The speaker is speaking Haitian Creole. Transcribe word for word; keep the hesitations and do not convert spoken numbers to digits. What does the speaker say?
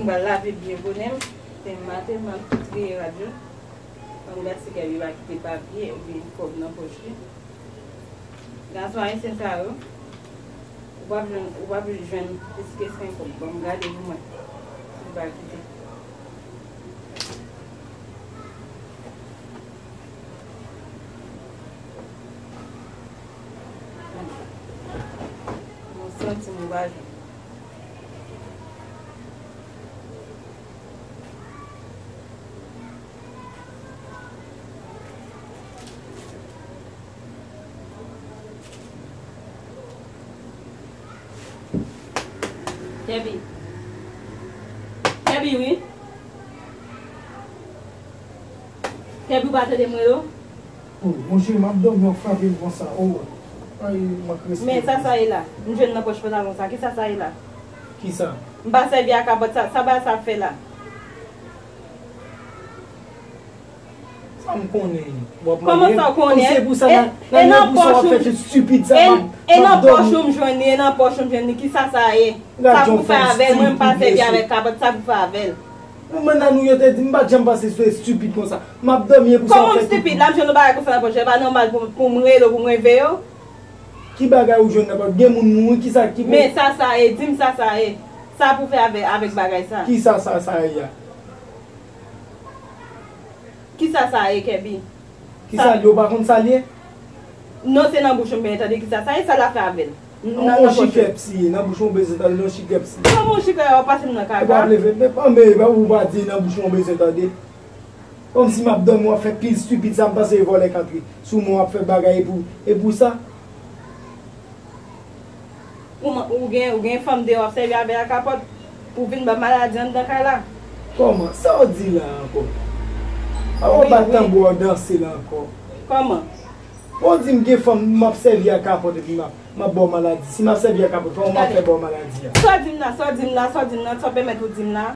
M pral lave byen bonè m, se maten m ap triye rad yo. Ban m gad si Kèbi pa kite papye oubyen kòb nan pòch li. Gason ayisyen sa yo, ou p ap jwenn, ou p ap jwenn plis ke senk kòb. Ban m gade pou mwen si l pa kite. Yon santim ou pa jwenn. Kèbi. Kèbi, wi. Kèbi, ou pa tande m rele w? Oh, monchè, m ap dòmi, w ap frape m konsa. Oh, ay, mank respè. Men sa sa ye la? M jwenn nan pòch pantalon sa. Kisa sa ye la? Kisa? M pa sèvi ak kapòt sa. Sa bagay sa ap fè la? Sa m konnen. W ap marye. Kòman sa w konnen? Kòm se pou sa, e, nan, e nan pòch ou, pou sa w ap fè tout stupid sa, e, m ap, e m ap nan pòch dòmi. Ou m jwenn li, e nan pòch ou m jwenn li. Kisa sa ye? Sa pou fè avè l? Mwen m pa sèvi avèk kapòt, sa pou fè avè l? Ou menm nan nou yo te di, m pa t janm panse se stupid konsa. M ap dòmi e pou sa w ap fè tout. Kòman m stupid la, m jwenn yon bagay konsa nan pòch, e pa nòmal pou, pou m rele w, pou m reveye w? Ki bagay ou jwenn nan pòch? Gen moun mouri, kisa ki pou. Men sa sa ye, di m sa sa ye. Sa pou fè avè, avèk bagay sa? Kisa sa sa ye a? Kisa sa ye, Kèbi? Kisa l ye, ou pa konn sa l ye? Non, se nan bouch ou m genyen tande kisa sa ye, sa l ap fè avè l? Nan, nan pòch ou. Yon chikrèp si ye, nan bouch ou bezwen tande, yon chikrèp si ye. Kòman yon chikrèp w ap pase m nan kaka? E pa vle fè, men, men, men, ou pa di nan bouch ou bezwen tande. Kòmsi m ap dòmi, w ap fè pil stupid sa, m panse e vòlè k antre sou mwen, w ap fè bagay e pou, e pou sa. Ou, ou gen, ou gen fanm deyò w ap sèvi avè l ak kapòt pou vin ba maladi anndan kay la. Kòman? Sa w di la ankò? A w wi, bat wi. Tanbou w danse la ankò. Kòman? Bon, w di m gen fanm, m ap sèvi ak kapòt epi m ap, m ap ba w maladi. Si m ap sèvi ak kapòt, kòman m ap fè ba w maladi a? Sa w di m la, sa w di m la, sa w di m la, sa w pèmèt ou di m la?